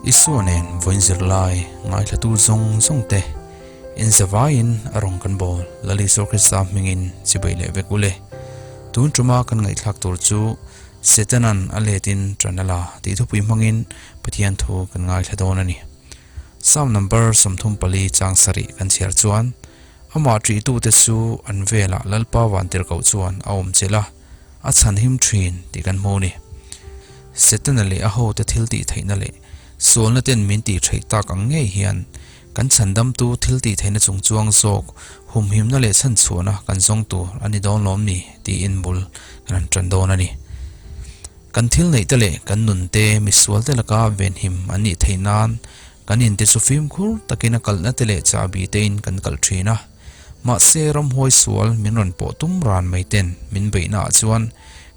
Isua nen vawiin zirlai ngaithlatu zawng zawng te inzavaiin a rawn kan bawl Lal Isua Krista hmingin chibai leh vek ule. Tun tuma kan ngaihthlak tur chu Setanan a letin ṭan a la tih thupui hmangin Pathian thu kan ngaithla dawn a ni. Psalm number 34 chang sarih kan chhiar chuan amah ṭihtute chu an velah Lalpa vantirhkoh chuan a awm chilh a, a chhanhim ṭhin tih kan hmu a ni. Setana leh a hote thil tih theihna leh sualna ten min tih theih tak ang ngei hian kan chhandamtu thil tih theihna chung chuang zawk humhimna leh chhanchhuahna kan zawng tur a ni dawn lawm ni tiin bul kan han ṭan dawn a ni. Kan thil neih te leh kan nun te misual te laka venhim an nih theih nan kan in te chu fimkhur takin a kalhna te leh chahbi te in kan kalh thin a. Mahse ramhuai sual min rawn pawh tum ran mai ten min beihna ah chuan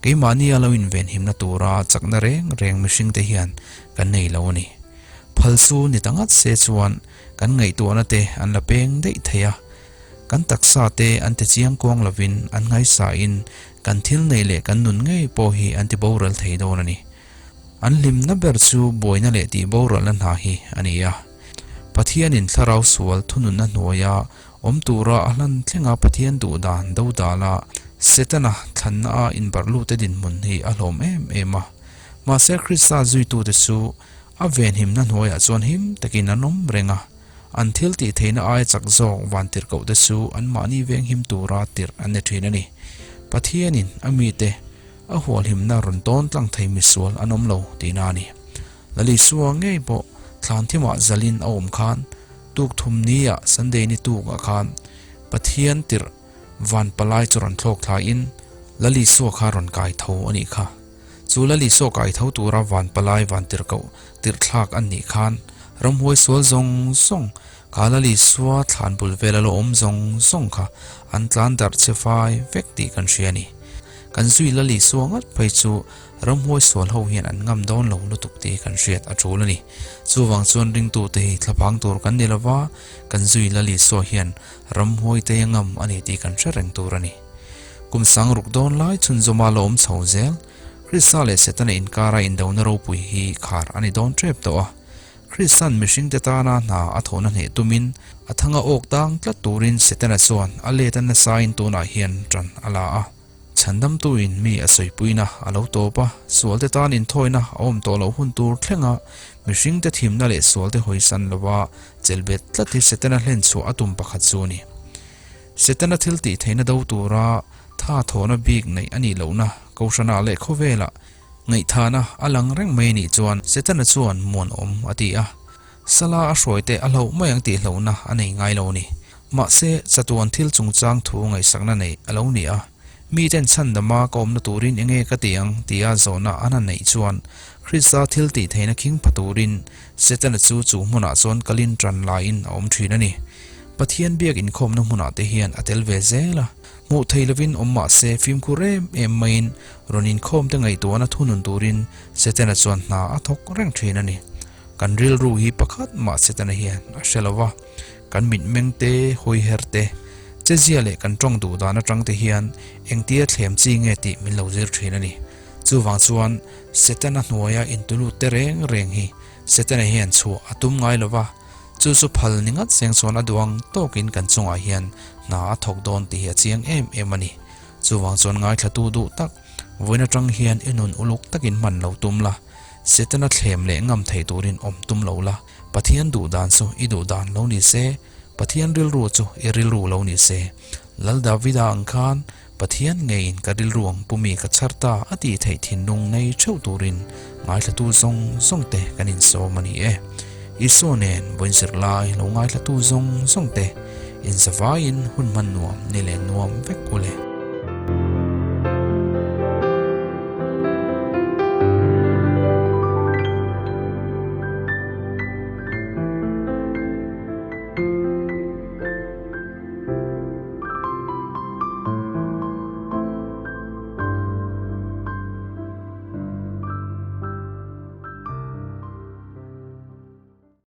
keimahni a lo invenhimna tura chakna reng reng mihring te hian kan nei lo a ni. Phal chu ni ta ngat se chuan kan ngaihtuahna te an la peng daih thei a, kan taksa te an ti chiang kuang lovin an ngaisa in Kan thil neih leh kan nun ngei pawh hi an ti boral thei dawn a ni. An hlimna ber chu buaina leh tih boralna hna hi a ni a. Pathianin thlarau sual thununna hnuaia awm tura a hlan thlenga Pathian duh dan do dala Setana thlanna a inbarh lute dinhmun hi a hlawm em em a. Mahse Krista zuitute chu a venhimna hnuaiah chuan him takin an awm reng a. An thil tih theihna aia chak zawk van tirhkoh te chu anmahni venghim tura tirh an ni thin a ni. Pathianin a mite a hualhimna rawn tawn tlang thei misual an awm lo tihna a ni. Lalisua ngei pawh thlan thimah zalin a awm khan tuk thum nia Sunday ni tukah khan Pathian tirh van palai chu rawn thlawk thlaiin Lalisua kha rawn kai tho a nih kha. Chu Lalisua kai tho tura van palai van tirhkoh tirhthlak an nih khan ramhuai sual zawng zawng kha Lalisua thlan bul vela lo awm zawng zawng kha an tlan darh che fai vek tih kan hria a ni. Kan zui Lalisua ngat phei chu ramhuai sual ho hian an ngam dawn lo lutuk tih kan hriat a tul a ni. Chuvang chuan ringtute hi thlaphang tur kan ni lova, kan zui Lalisua hian ramhuai te a ngam a ni tih kan hre reng tur a ni. Kum sang ruk dawn lai chhunzawma la awm chho zel, Krista leh Setana inkara indona ropui hi khar a ni dawn tep tawh a. Krista'n mihringte tana hna a thawhna hneh tumin a thanga awk tang tlat turin Setana chuan a let a nasain tunah hian tan a la a. Chhandamtuin mi a sawipuina a lo tawp a, sualte tan inthawina a awm tawh loh hun tur thlenga mihringte thimna leh sualte hawisan lova chelhbet tlat hi Setana hlenchhuah a tum pakhat chu a ni. Setana thil tih theihna do tura tha thawhna bik neih a nih lohna Kohhranah leh khawvelah ngaihthahna a lang reng mai a nih chuan Setana chuan muanawm a ti a. Sala a hruaite a hlauh mai ang tih hlauhna a nei ngai lo a ni. Mahse, chatuan thil chungchang thu ngaihsakna neih a lo ni a. Miten chhandama ka awmna turin enge ka ti ang tia zawhna an han neih chuan Krista thil tih theihna khing pha turin Setana chu chu hmunah chuan kalin tan laiin a awm thin a ni. Pathian biak inkhawmna hmunah te hian a tel ve zel a, hmuh thei lovin awm mah se fimkhur em em maiin rawn inkhawm te ngaihtuahna thunun turin Setana chuan hna a thawk reng thin a ni. Kan rilru hi pakhat mah Setana hian a hre lo va, kan mitmeng te, hawiher te, chezia leh kan tawng duh dan atang te hian engtia thlem chi nge tih min lo zir thin a ni. Chuvang chuan Setana hnuaia intulut te reng reng hi Setana hian chhuah a tum ngai lo va, Chu chu phal ni ngat seng chuan a duang tawkin kan chungah hian hna a thawk dawn tih hi a chiang em em a ni. Chuvang chuan ngaithlatu duh tak, vawiin atang hian i nun uluk takin hman lo tum la, Setana thlem leh ngam thei turin awm tum lo la, Pathian duh dan chu i duh dan lo ni se, Pathian rilru chu i rilru lo ni se. Lal Davida ang khan Pathian ngeiin ka rilru ang pumi ka chhar ta a tih theih thinlung nei theuh turin ngaithlatu zawng zawng te kan insawm a ni e. Isua nen vawiin zirlai lo ngaithlatu zawng zawng te inzavaiin hun hman nuam ni leh nuam vek u le.